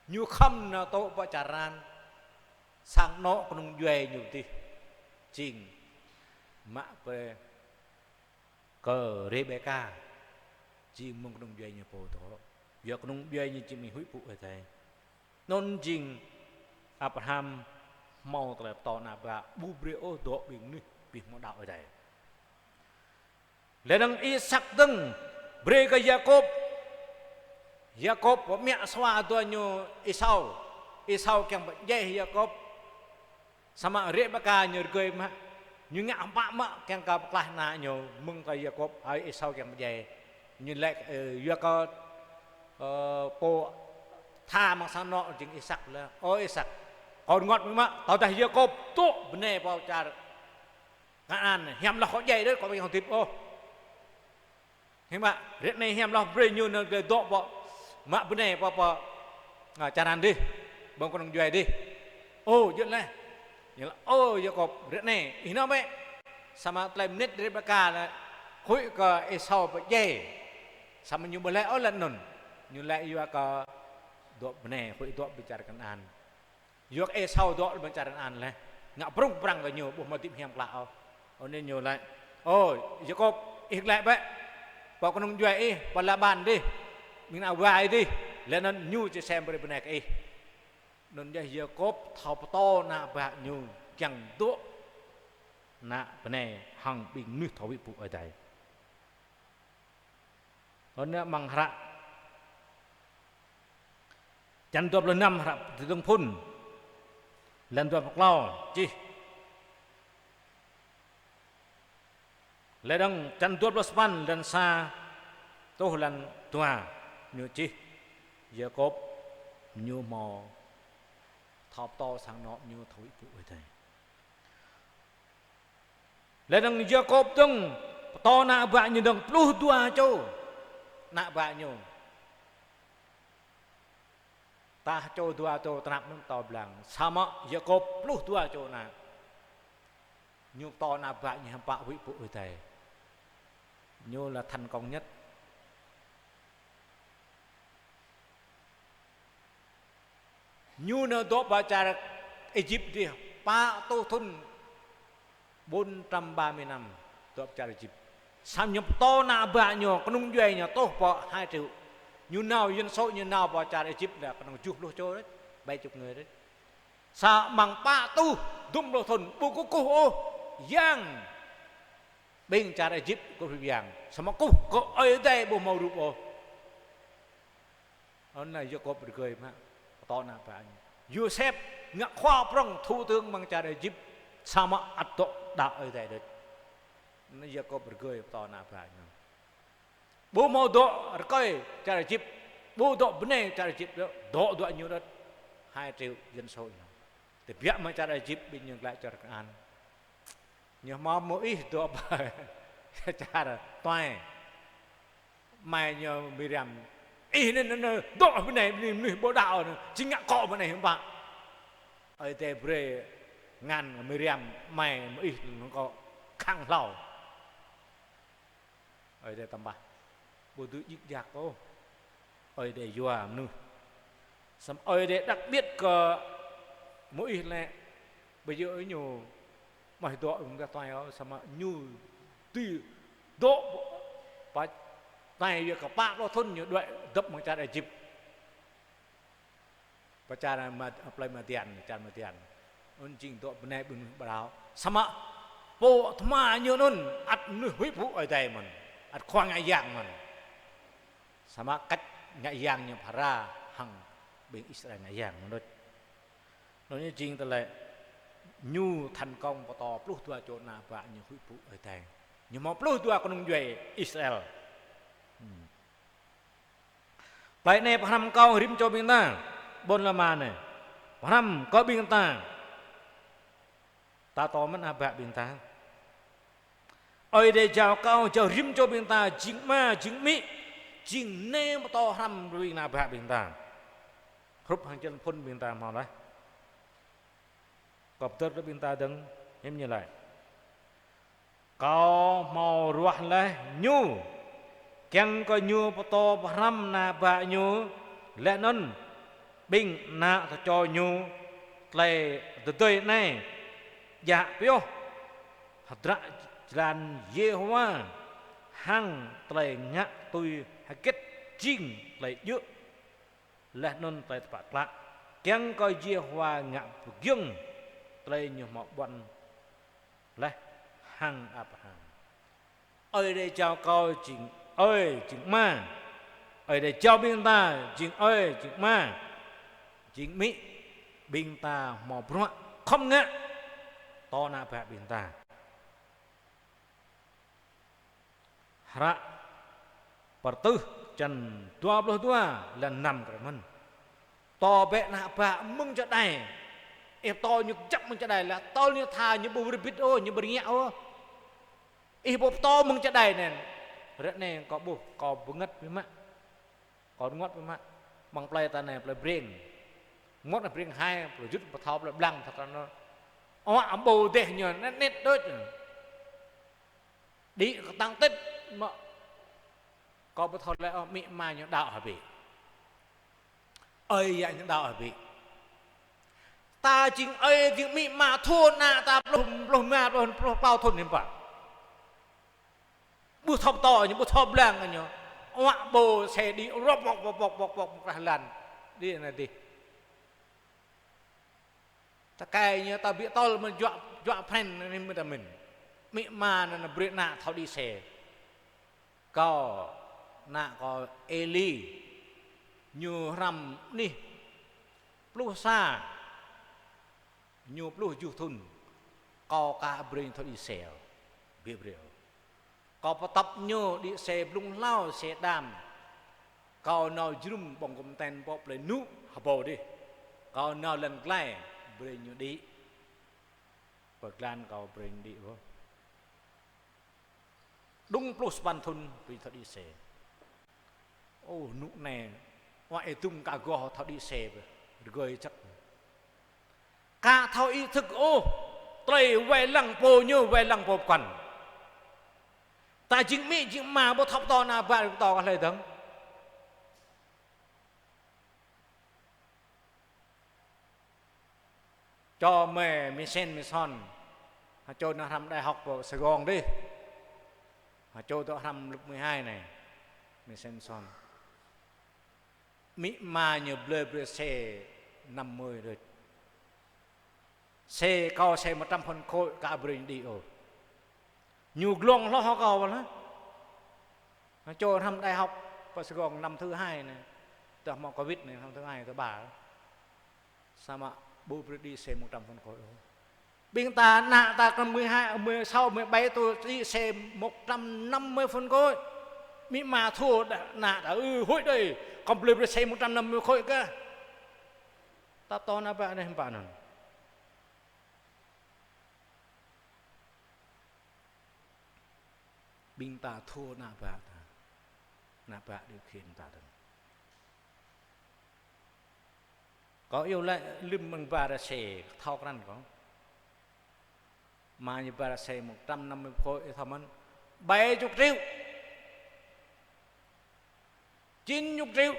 Ñu khŏm nao tŏ pơ čar Haran, sang anŏ kơnung djuai ñu dih. Jing mă brơi kơ Rêbêka, jing mơ̆ng kơnung djuai ñu pô dŏ. Yua kơnung djuai ñu jing mơnuih huĭ pŭ Ơi Adai. Anŭn jing Abraham hmâo tơlơi pơtô ană bă, ƀu brơi ôh dŏ ƀing mơnuih ƀu hmâo đaŏ Ơi Adai. Laih dơ̆ng Isak dơ̆ng brơi kơ Yakôb. Yakôb pơmĕ sua dua ñu Esau. Esau kiăng pơdjai Yakôb. Samơ̆ Rêbêka ñu rơgơi mă, ñu ngă hơpă mă kiăng kơ pơklaih ană ñu, mơ̆ng kơ Yakôb, ơi Esau kiăng pơdjai. Ñu laĭ, ơ, yua kơ, ơ, pô tha amăng sang anŏ jing Isak laĭ: Ơ Isak, kâo rơngot mơ̆ng mă, tơdah Yakôb dŏ bơnai pơ čar Kanaan, hiam hloh kâo djai đôč, kâo ƀu kiăng hơdip ôh. Hiư̆m pă, ră anai hiam hloh brơi ñu nao glai dŏ pơ Mă bơnai pơ, pơ, a, čar anŭn dih, ƀơ̆ng kơnung djuai dih. Ơ, djơ̆ laih. Ñu laĭ, ơ, Yakôb, ră anai, ih nao bĕ. Samơ̆ tơlơi mơnit Rêbeka laĭ, huĭ kơ Êsau pơdjai. Samơ̆ ñu ƀu laĭ ôh laĭ anŭn. Ñu laĭ yua kơ dŏ bơnai, huĭ dŏ ƀơi čar Kanaan. Yua kơ Êsau dŏ ƀơi čar Kanaan laih. Ngă prŭng prăng kơ ñu, ƀu hmâo hơdip hiam klă ôh. Anŭn ñu laĭ, ơ, Yakôb, ih glaĭ bĕ. Pơ kơnung djuai ih, pơ Laban dih. Ƀing ană wa ih dih. Laih anŭn ñu či sem brơi bơnai kơ ih. Anŭn yơh Yakôb thâo pơtô ană bă ñu kiăng dŏ ană bơnai hăng ƀing mơnuih thâo huĭ pơpŭ Ơi Adai. Anŭn yơh amăng hră črăn dua pluh năm hră Tơlơi Phŭn, lăn dua pluh klâo čih. Laih dơ̆ng črăn dua pluh sapăn lăn sa truh lăn dua ñu čih Yakôb ñu hmâo thâo pơtô sang anŏ ñu thâo huĭ pơpŭ Ơi Adai. Laih dơ̆ng Yakôb dơ̆ng pơtô ană bă ñu dơ̆ng pluh dua čô ană bă ñu. Tah čô dua čô tơnap anŭn pơtô blang. Samơ̆ Yakôb pluh dua čô ană. Ñu pơtô ană bă ñu hiam pă huĭ pơpŭ Ơi Adai. Ñu là thành công nhất. Ñu nao dŏ pơ čar Êjip dih pă rơtuh thŭn, bốn trăm ba mươi năm dŏ pơ čar Êjip. Samơ̆ ñu pơtô ană bă ñu, kơnung djuai ñu truh pơ hai triệu. Ñu nao dân số ñu nao pơ čar Êjip là kơnung tơjuh pluh čô đôč, bảy chục người đôč. Samơ̆ amăng pă rơtuh dŭm pluh thŭn ƀu kơkuh ôh yang ƀing čar Êjip kơkuh yang. Samơ̆ kơkuh kơ Ơi Adai ƀu hmâo rup ôh. Anŭn Yakôb rơgơi mă, pơtô ană bă ñu. Yôsep ngă khua prŏng thủ tướng amăng čar Êjip, samơ̆ ăt dŏ đaŏ Ơi Adai đôč. Anŭn Yakôb rơgơi pơtô ană bă ñu. Ƀu hmâo dŏ rơkơi čar Êjip, ƀu dŏ bơnai čar Êjip, dŏ dŏ ñu đôč. Hai triệu dân số ñu. Tơbiă mơ̆ng čar Êjip ƀing ñu glaĭ čar Kanaan. Ñu hmâo Môis dŏ pơ čar tuai. Amai ñu Miriam. Ih anai, anai, anai, dŏ bơnai, bơnai mơnuih ƀu đaŏ anai, či ngă akŏ bơnai hiư̆m pă. Ơi Adai brơi ngăn Miriam, amai Môis anŭn kơ khăng hlâo. Ơi Adai tơm bah. Ƀu dưi djik djak ôh. Ơi Adai yua mơnuih. Samơ̆ Ơi Adai đặc biệt kơ Môis lĕ, ƀơi yơh ñu mơ̆ dŏ mơ̆ng gah tuai ôh, samơ̆ ñu dưi dŏ pơ tuai yua kơ pă pluh thŭn ñu đuaĭ dŏ mơ̆ng čar Êjip. Pơ čar Mad-, plơi Madian, čar Madian. Anŭn jing dŏ bơnai ƀing mơnuih ƀrao. Samơ̆ pô tơma ñu anŭn ăt mơnuih huĭ pơpŭ Ơi Adai mơ̆n. Ăt khua ngă yang mơ̆n. Samơ̆ cách ngă yang ñu phara hăng ƀing Israel ngă yang mơ̆n đôč. Anŭn ñu jing tơlơi ñu thành công pơtô pluh dua čô ană bă ñu huĭ pơpŭ Ơi Adai. Ñu hmâo pluh dua kơnung djuai Israel. Hmm. Tơlơi anai pơhrăm kâo rĭm čô ƀing ta, ƀôn la ma anai. Pơhrăm kơ ƀing ta. Ta pơtô mơ̆n ană bă ƀing ta. Ơi Adai jao kâo, jao rĭm čô ƀing ta, jing ama, jing amĭ, jing nai pơtô hrăm ƀing ană bă ƀing ta. Hrup hăng črăn phŭn ƀing ta hmâo laih. Kâo pơtơr kơ ƀing ta dơ̆ng, hiư̆m ñu laĭ. Kâo hmâo ruah laih ñu, kiăng kơ ñu pơtô pơhrăm ană bă ñu, laih anŭn ƀing ană tơčô ñu, tơlơi tơdơi anai, djă pioh hơdră jơlan Yêhôwa, hăng tơlơi ngă tui hơget jing tơlơi djơ̆ laih anŭn tơlơi tơpă klă, kiăng kơ Yêhôwa ngă pơgiŏng tơlơi ñu hmâo ƀuăn laih hăng Abraham. Ơi Adai jao kâo jing ơi, jing ama. Ơi Adai jao ƀing ta jing ơi, jing ama, jing amĭ, ƀing ta hmâo bruă khŏm ngă pơtô ană bă ƀing ta. Hră Pơrơtuh črăn dua pluh dua, lăn năm kơ mơ̆n. Pơtô bĕ ană bă mơ̆ng čơđai. Ih pơtô ñu kơjăp mơ̆ng čơđai, laih tơl ñu tha ñu ƀu rơbit ôh, ñu ƀu rơngiă ôh. Ih ƀu pơtô mơ̆ng čơđai anŭn. Ră anai kâo ƀuh, kâo bơngăt biă mă. Kâo rơngot biă mă. Mơ̆ng plơi ta anai, plơi Breng. Mơ̆t anai Breng Hai, plơi Jŭt pơthâo, plơi Blang pơthâo kơ anŭn. Ơ, amăng ƀô̆ dêh ñu anet anet đôč. Đĭ kơtang tĭt mơ̆. Kâo pơthâo lĕ, ơ, amĭ ama ñu đaŏ hơbĭ. Ơi yă ñu đaŏ hơbĭ. Ta jing ơi jing amĭ ama thâo ană ta pluh, pluh rơma, pluh, pluh klâo thŭn hiư̆m pă. Ƀu thâo pơtô ñu, ƀu thâo blang ñu. Ơ, ƀô̆ xe đĭ rŏk pŏk, pŏk, pŏk, pŏk, pŏk, mơ̆ng krah lan. Đĭ anai dih. Tơkai ñu ta ƀiă tơl mơ̆n juă, juă phen anai mơ̆n ta mĭn. Amĭ ama anŭn brơi ană thâo đĭ xe. Kâo, ană kâo Eli, ñu hrăm anih pluh sa, ñu pluh tơjuh thŭn, kâo aka brơi ñu thâo đĭ xe, ƀiă brơi. Kâo pơtŏp ñu đĭ xe blung hlâo, xe đam. Kâo nao jơnum ƀơ̆ng kŭm ten pơ plơi Nŭ, hơbâo dih. Kâo nao lăn glai, brơi ñu đĭ. Pơglan kâo brơi ñu đĭ ôh. Đŭng pluh sapăn thŭn, brơi thâo đĭ xe. Ơ, Nŭ anai, wa ê dŭng ka goh thâo đĭ xe, rơgơi čăk. Ka thâo ý thức ôh, tơlơi wai lăng pô ñu, wai lăng pô pơkŏn. Ta jing amĭ, jing ama, ƀu thâo pơtô ană bă, pơtô kơ hlơi dơ̆ng. Čô mơi, mơi Sen, mơi Son. Hơčô nao hrăm đại học pơ Sài Gòn dih. Hơčô dŏ hrăm lớp mười hai anai. Mơi Sen, mơi Son. Amĭ ama ñu blơi brơi xe năm mươi đôč. Xe kâo xe một trăm phân khối aka brơi ñu đĭ ôh. Ñu glông hloh kâo lah. Hơčô hrăm đại học pơ Sài Gòn năm thứ hai anai. Tơdah hmâo Covid anai năm thứ hai, thứ ba. Samơ̆ ƀu brơi đĭ xe một trăm phân khối ôh. Ƀing ta ană ta kơ mười hai, mười sáu, mười bảy tuổi đĭ xe một trăm năm mươi phân khối. Amĭ ama thâo đa-, ană ta, ơ, hơi đơi, kâo blơi brơi xe một trăm năm mươi khối kơ. Ta pơtô ană bă anai hiư̆m pă anŭn. Ƀing ta thâo ană bă ta. Ană bă điều khiển ta dơ̆ng. Kâo iâu laĭ lơ̆m mơ̆ng ƀă ră xe, thâo krăn kâo. Ama ñu ƀă ră xe một trăm năm mươi khối, ih thâo mơ̆n. Bảy chục triệu. Chín chục triệu.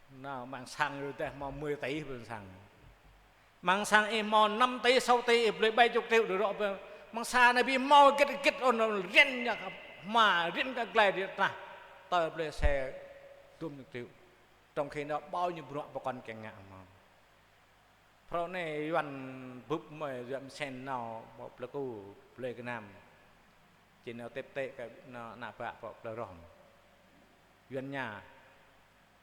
Nao, amăng sang ñu tĕh hmâo mười tỷ amăng sang. Amăng sang ih hmâo năm tỷ, sáu tỷ, ih blơi bảy chục triệu đôč rŏ pơ. Amăng sang anai ƀu hmâo hơget hơget ôh, anŭn riăn ñu kơ hma, riăn kơ glai, riăn kơ trah. Tơl blơi xe dŭm chục triệu. Trong khi đó bao nhiêu bruă pơkŏn kiăng ngă hmâo. Phrâo anai Yuan bưp mơi, Yuan Sen nao pơ plơi Ku, plơi Việt Nam. Či nao tiếp tế kơ ană bă pơ plơi Rôm. Yuan ñu.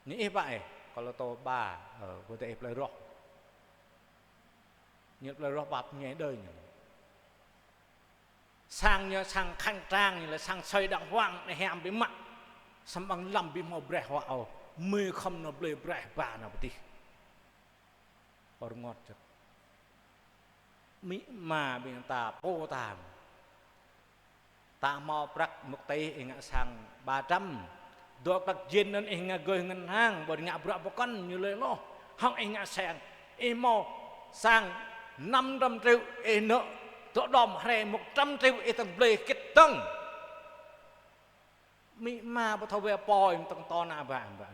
Ñu ih pă ih, kâo lơ̆ tô ba, ơ, kâo tơ ih plơi Rôm. Ñu plơi Rôm pap ñai đơi ñu. Sang ñu sang khang trang, ñu lĕ sang sơi đàng hoàng, anai hiam biă mă. Samơ̆ amăng lăm ƀu hmâo braih huă ôh, mơi khŏm nao blơi braih ba nao pơ adih. Rơngot čăt. Amĭ ama ƀing ta pô ta. Ta hmâo prăk một tỷ ih ngă sang ba trăm. Dŏ klăk jên anŭn ih ngă gơih ngân hàng, ƀôdah ngă bruă pơkŏn ñu lơi hloh. Hăng ih ngă sang, ih hmâo sang năm trăm triệu ih nợ, dŏ đom hrơi một trăm triệu ih tơ̆ng blơi hơget dơ̆ng. Amĭ ama ƀu thâo wai pô ih tơ̆ng pơtô ană bă, bă.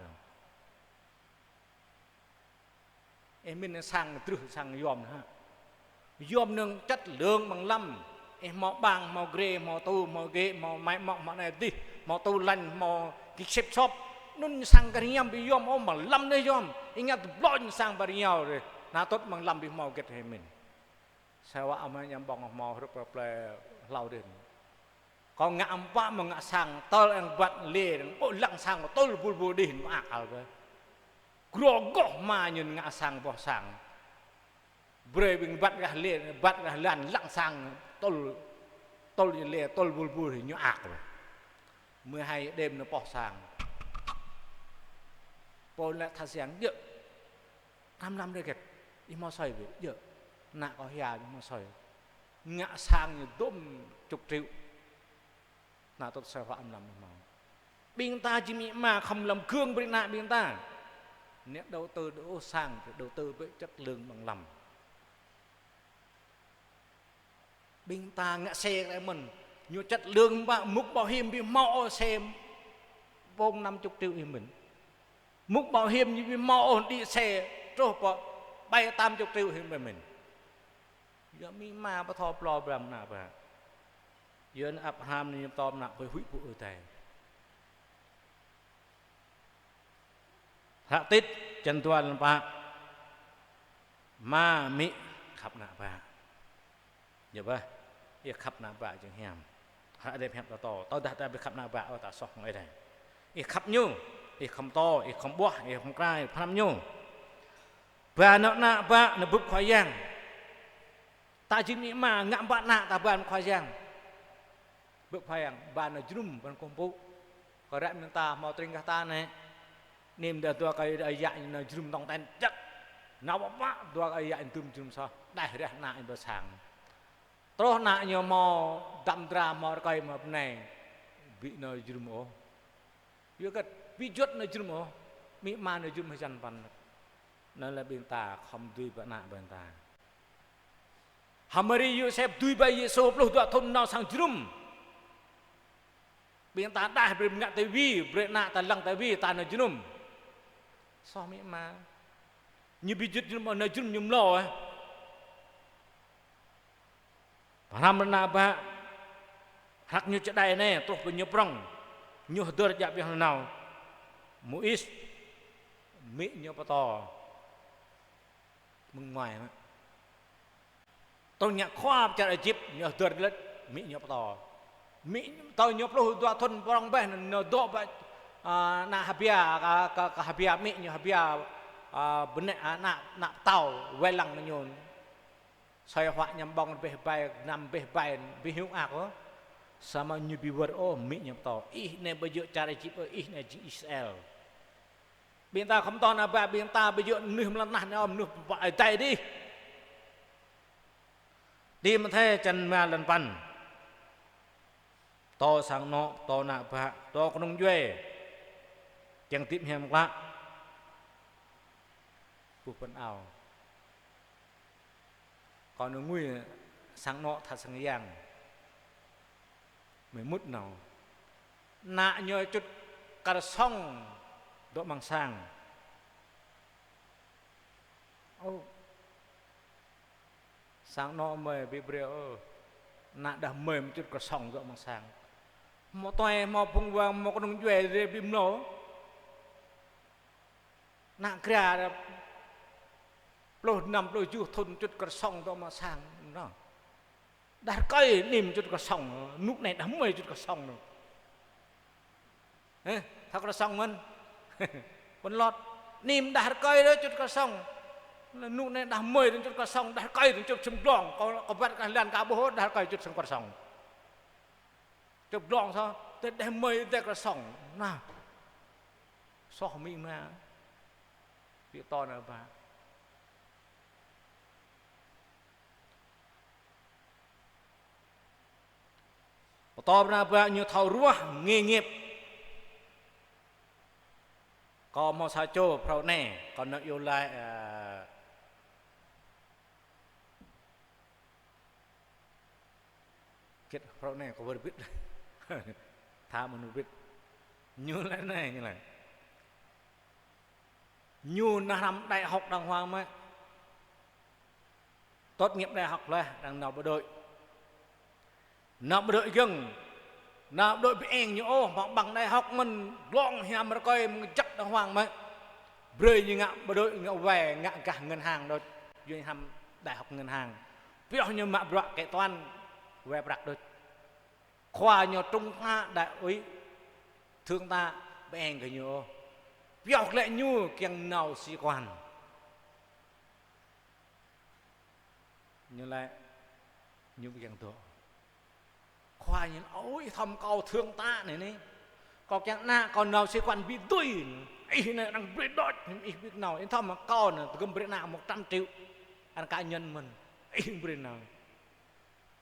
Ih mĭn sang trưh sang yôm hă. Yôm anŭn chất lượng amăng lăm. Ih hmâo bàn, hmâo ghế, hmâo tủ, hmâo ghế, hmâo máy móc, hmâo anai adih, hmâo tủ lạnh, hmâo kơ xếp shop. Anŭn sang kơ rơngiao ƀu yôm ôh, amăng lăm anai yôm. Ih ngă tơblŏ sang ƀơi rơngiao rai. Anŭn tŭt amăng lăm ƀu hmâo hơget ih mĭn. Sa wă amai ñăm ƀơ̆ng hmâo hrup pơ plơi hlâo dih. Kâo ngă amăng pă mơ̆ ngă sang tơl eng ƀăt lĕ, ƀô̆ lăng sang tơl bul bul dih mơak al kơ. Gro goh hma ñu ngă sang boh sang. Brơi ƀing ƀăt gah lĕ, ƀăt gah lan lăng sang tơl, tơl lĕ, tơl bul bul dih ñu ak kơ. Mười hai đêm ñu pŏh sang. Pô lĕ tha sang djơ̆. Năm năm rơget, ih hmâo asơi ƀĕ, djơ̆. Ană kâo hia ñu hmâo asơi. Ngă sang ñu dŭm chục triệu. Anŭn tŭt asơi huă năm năm ih hmâo. Ƀing ta či amĭ ama khŏm lăm gương brơi ană ƀing ta. Nĕ đầu tư đô sang, đầu tư ƀơi chất lượng bằng lòng. Ƀing ta ngă xe kơ mơ̆n, ñu chất lượng ƀă, mũ bảo hiểm ƀu hmâo ôh, xe ƀơ̆ng năm chục triệu ih mĭn. Mũ bảo hiểm ñu ƀu hmâo ôh, đĭ xe truh pơ bảy tám chục triệu ih mĭn. Yua amĭ ama pơtô pơlô brăm ană bă. Yua ană Abraham ñu pơtô ană ƀơi huĭ pơpŭ Ơi Adai. Hră Tit, črăn dua, lăn pă. Ama amĭ khăp ană bă. Yua ƀă, ih khăp ană bă jing hiam. Hră Tit hiăp ta pơtô, tơdah ta ƀu khăp ană bă ôh, ta soh hăng Ơi Adai. Ih khăp ñu, ih khŏm pơtô, ih khŏm ƀuah, ih khŏm krai, pơhrăm ñu. Ba nao ană bă nao bưp Khua Yang. Ta jing amĭ ama ngă ƀă ană ta ba nao Khua Yang. Bưp Khua Yang, ba nao jơnum, ba nao kơkuh pơpŭ. Kơ ră mơ̆ng ta hmâo tring gah ta anai. Anŭn dah dua kơi ơi yă ñu nao jơnum tong ten jăk. Nao ƀă ƀă dua kơi ơi yă ñu dŭm jơnum soh. Đaih rah ană ñu ƀơi sang. Truh ană ñu hmâo dăm dra, hmâo rơkơi, hmâo bơnai. Ƀu nao jơnum ôh. Yua kơ ƀu juăt nao jơnum ôh. Amĭ ama nao jơnum hơjăn păn. Anŭn lĕ ƀing ta khŏm dưi ba ană ƀing ta. Hăng Mari Yôsep dưi ba Yêsu pluh dua thŭn nao sang jơnum. Ƀing ta đaih brơi ngă tơlơi, brơi ană ta lăng tơlơi, ta nao jơnum. Soh amĭ ama. Ñu ƀu juăt jơnum, nao jơnum ñu mlâo, ơ. Pơhrăm ană bă, hrăk ñu čơđai anai, truh pơ ñu prŏng. Ñu hơdơr djă pioh nanao. Môis, amĭ ñu pơtô. Mơ̆ng mơai mă. Tơl ngă khua pơ čar Êjip, ñu hơdơr lĕ, amĭ ñu pơtô. Amĭ ñu pơtô ñu pluh dua thŭn prŏng bĕ, ñu dŏ ƀơi, a, ană H'Bia, kơ, kơ, kơ H'Bia, amĭ ñu H'Bia, a, bơnai, a, ană, ană pơtao, wai lăng ñu. Soi huă ñăm ƀơ̆ng rơbeh bai, năm rơbeh bai, ƀu hiư̆m ôh. Samơ̆ ñu ƀu wơr ôh, amĭ ñu pơtô. Ih anai ƀu djơ̆ čar Êjip ôh, ih anai jing Israel. Ƀing ta khŏm pơtô ană bă, ƀing ta ƀu djơ̆ mơnuih mơlă nah anai ôh, mơnuih pơpă Ơi Adai dih. Timôthê črăn rơma, lăn păn. Pơtô sang anŏ, pơtô ană bă, pơtô kơnung djuai. Kiăng hơdip hiam klă. Buh păn ao. Kâo nao ngui sang anŏ tha sang yang. Mơi mŭt nao. Ană ñu čŭt kơsong dŏ amăng sang. Ơ. Sang anŏ mơi ƀu brơi ôh. Ană đah mơi mơ̆ čŭt kơsong dŏ amăng sang. Hmâo tuai, hmâo phung wang, hmâo kơnung djuai rai ƀu mlâo. Ană gra pluh năm pluh tơjuh thŭn čŭt kơsong dŏ amăng sang. Nao. Đah rơkơi anŭn čŭt kơsong, rơnŭk anai đah mơi čŭt kơsong. Hĕ, thâo kơsong mơ̆n. Pơlot. Anŭn đah rơkơi đôč čŭt kơsong. Rơnŭk anai đah mơi čŭt kơsong, đah rơkơi čŭt sum glông. Kâo, kâo wơ̆t kơ lan kâo ƀuh đah rơkơi čŭt sum kơsong. Čŭt glông soh, tơl đah mơi tơl kơsong. Nao. Soh amĭ ama. Ƀu pơtô ană bă. Pơtô ană bă ñu thâo ruah nghề nghiệp. Kâo hmâo sa čô phrâo anai, kâo nao iâu laĭ, ơ, hơget phrâo anai kâo wơr bĭt. Tha mơnuih bĭt. Ñu laĭ anai, ñu laĭ. Ñu nao hrăm đại học đàng hoàng mơ̆. Tốt nghiệp đại học laih, đang nao bộ đội. Nao bộ đội gơ̆ng. Nao bộ đội ƀu eng ñu ôh, hmâo bằng đại học mơ̆n, glông hiam rơkơi mơ̆ng jăk đàng hoàng mơ̆. Brơi ñu ngă bộ đội, ngă wai, ngă gah ngân hàng đôč. Yua ñu hrăm đại học ngân hàng. Pioh ñu mă bruă kế toán, wai prăk đôč. Khua ñu trung tá, đại úy, thượng tá, ƀu eng kơ ñu ôh. Pioh glaĭ ñu kiăng nao sĩ quan. Ñu laĭ, ñu ƀu kiăng dŏ. Khua ñu laĭ: Ôi, ih thâo mơ̆ kâo thượng tá anai anai. Kâo kiăng ană kâo nao sĩ quan ƀu dưi. Ih anai arăng brơi đôč, ih ƀu nao. Ih thâo mơ̆ kâo anai tơgŭm brơi ană một trăm triệu. Ăn cá nhân mơ̆n. Ih brơi nao.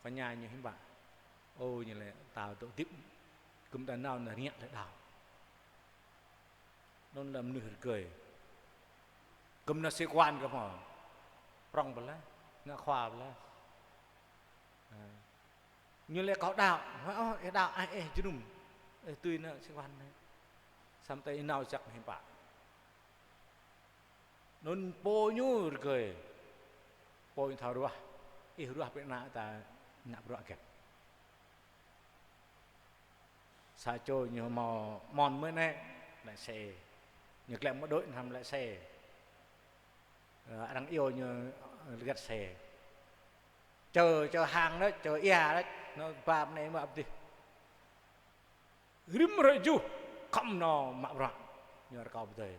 Kâo ña ñu hiư̆m pă. Ơ, ñu laĭ, ta dŏ hơdip, gum ta nao anai rơngiă tơlơi đaŏ. Anŭn lĕ mơnuih rơgơi. Gơm nao sĩ quan gơm hŏ. Prŏng blah, ngă khua blah. Ơ. Ñu lĕ kâo đaŏ, hơ, ơ, ih đaŏ, ơ, ơ, jơnum. Ơ, tui nao sĩ quan anai. Samơ̆ tơ ih nao jăk hiư̆m pă. Anŭn pô ñu rơgơi. Pô ñu thâo ruah. Ih ruah brơi ană ta ngă bruă hơget. Sa čô ñu hmâo mơ̆n mơ̆ng anai, lái xe. Ñu glaĭ mơ̆ng đuaĭ hnăm lái xe. Ơ, arăng iâu ñu, ơ, găt xe. Čơ, čơ hăng đôč, čơ ia đôč, ñu ba mơ̆ng anai mă pơ adih. Rĭm hrơi tơjuh, khŏm nao mă bruă, ñu rơkâo pơdơi.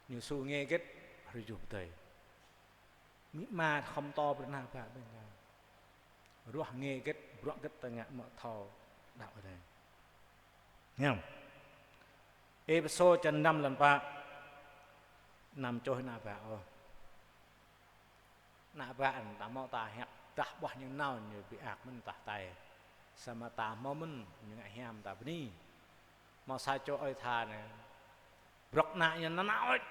Ñu su ngă hơget, hrơi tơjuh pơdơi. Amĭ ama khŏm pơtô brơi ană bă ƀing ta. Ruah ngă hơget, bruă hơget ta ngă mă thâo đaŏ Ơi Adai. Hiam. Êphêsô črăn năm lăn pă. Anăm čoh ană bă ôh. Ană bă anŭn ta hmâo ta hiăp dah ƀuah ñu nao ñu ƀiă mơ̆n ta hơtai. Samơ̆ ta hmâo mơ̆n ñu ngă hiam ta bơni. Hmâo sa čô ơi tha anai. Bruă ană ñu nanao đôč.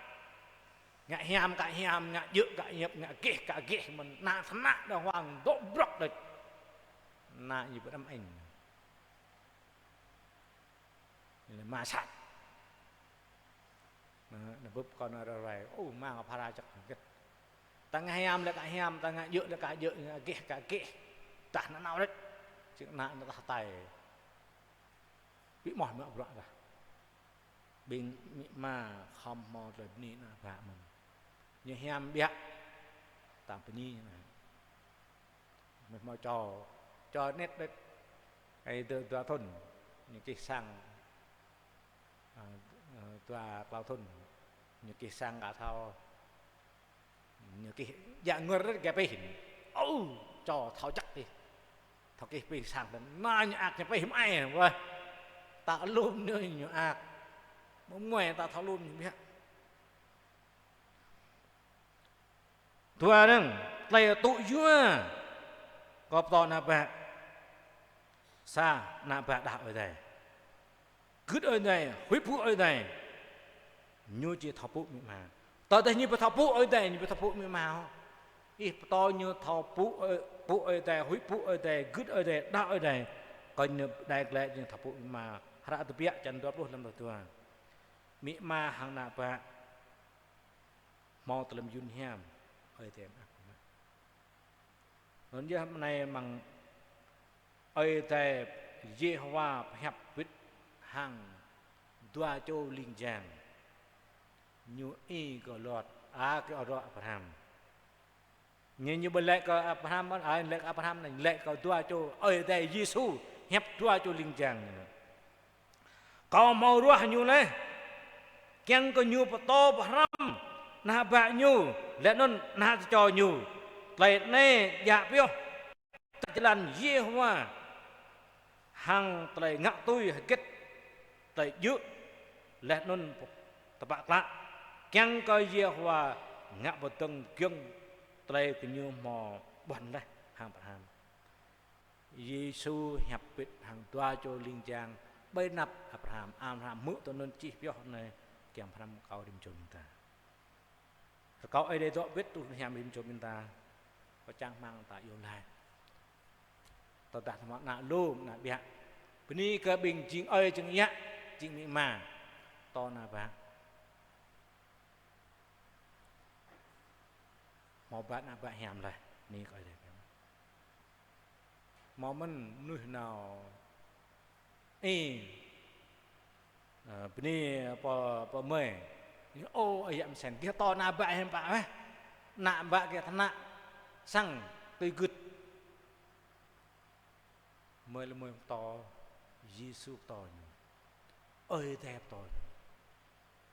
Ngă hiam kă hiam, ngă djơ̆ kă djơ̆, ngă gêh kă gêh, mơ̆n ană tơnă đàng hoàng dŏ bruă đôč. Ană ñu pơđăm ĕnh. Ñu lĕ ma sat. Anŭn, anŭn bưp kơ ană rơrai. Ơ, mang phara čăk hơget. Ta ngă hiam lĕ kă hiam, ta ngă djơ̆ lĕ kă djơ̆, ngă gêh kă gêh. Dah nanao đôč. Čing ană anŭn ta hơtai. Ƀu hmâo mă bruă dah. Ƀing amĭ ama khŏm hmâo tơlơi bơni ană bă mơ̆n. Ñu hiam biă, ta bơni ñu anai. Mơ̆ hmâo čô, čô anet đôč. Ơi dua, dua thŭn, ñu čih sang, ơ, ơ, dua klâo thŭn, ñu čih sang ka thâo. Ñu kih djă ngor rơ̆t gah pih. Ơ, čô thâo čăk tih. Thâo kih pih sang tơ̆n. Anai ñu ak ñu pih mơai, wơh. Ta lŏm ñu ñu ak. Mơmuai ta thâo lŏm ñu biă. Dua dơ̆ng, tơlơi tŭ yua. Kơ pơtô ană bă. Sa, ană bă đaŏ Ơi Adai. Gưt Ơi Adai, huĭ pŭ Ơi Adai. Ñu či thâo pŭ amĭ ama. Tơdah ñu ƀu thâo pŭ Ơi Adai, ñu ƀu thâo pŭ amĭ ama ôh. Ih pơtô ñu thâo pŭ Ơi, pŭ Ơi Adai, huĭ pŭ Ơi Adai, gưt Ơi Adai, đaŏ Ơi Adai. Kơ ñu đai glaĭ ñu thâo pŭ amĭ ama. Hră Tơbiă črăn dua pluh lăm dua. Amĭ ama hăng ană bă hmâo tơlơi mơyun hiam, Ơi Adai mơak mơ̆n. Anŭn yơh mơ̆ng anai mơ̆ng Ơi Adai Yêhôwa pơhiăp wĭt hăng dua čô ling jang. Ñu ih kơ Lot, a, kơ Abraham. Ñu, ñu ƀu laĭ kơ Abraham, a, laĭ kơ Abraham anai, laĭ kơ dua čô Ơi Adai Yêsu hiăp dua čô ling jang. Kâo hmâo ruah ñu laih, kiăng kơ ñu pơtô pơhrăm ană bă ñu, laih anŭn ană tơčô ñu. Tơlơi anai djă pioh tơlơi jơlan Yêhôwa, hăng tơlơi ngă tui hơget tơlơi djơ̆, laih anŭn tơpă klă, kiăng kơ Yêhôwa ngă pơdơ̆ng giŏng tơlơi gơñu hmâo ƀuăn laih hăng Abraham. Yêsu hiăp wĭt hăng dua čô ling jang, ƀơi anăp Abraham, Abraham hmư̆ tui anŭn čih pioh anai, kiăng pơhrăm kơ rĭm čô ƀing ta. Rơkâo Ơi Adai dŏ wĭt tui hiam rĭm čô ƀing ta, kâo čang rơmang ta iâu laĭ. Tơdah ta hmâo ană lŏm, ană ƀiă. Bơni kơ ƀing jing ơi, jing yă, jing amĭ ama. Pơtô ană bă. Hmâo bă ană bă hiam laih, bơni kơ Ơi Adai. Hmâo mơ̆n mơnuih nao ih, ơ, bơni pơ, pơ mơi. Ơ, ơi yă mơsen, gih pơtô ană bă hiam pă weh. Ană bă gih tơnă, sang tui gưt. Mơi lĕ mơi pơtô, Yêsu pơtô ñu. Ơi Adai pơtô ñu.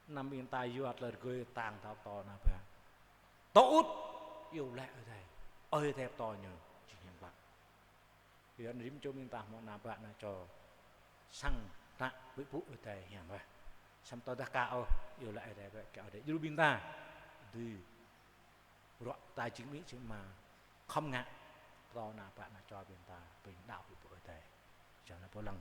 Anăm ƀing ta yua tơlơi rơgơi tang thâo pơtô ană bă. Tơŭt, iâu laĭ Ơi Adai. Ơi Adai pơtô ñu, jing hiam klă. Yua anŭn rĭm čô ƀing ta hmâo ană bă ană čô sang tơnă huĭ pŭ Ơi Adai hiam weh. Samơ̆ tơdah ka ôh, iâu laĭ Ơi Adai weh, kiăng Ơi Adai djru ƀing ta. Dưi bruă ta jing amĭ jing ama khŏm ngă, pơtô ană bă ană čô ƀing ta, ƀing đaŏ huĭ pŭ Ơi Adai. Jao ană pô lăng.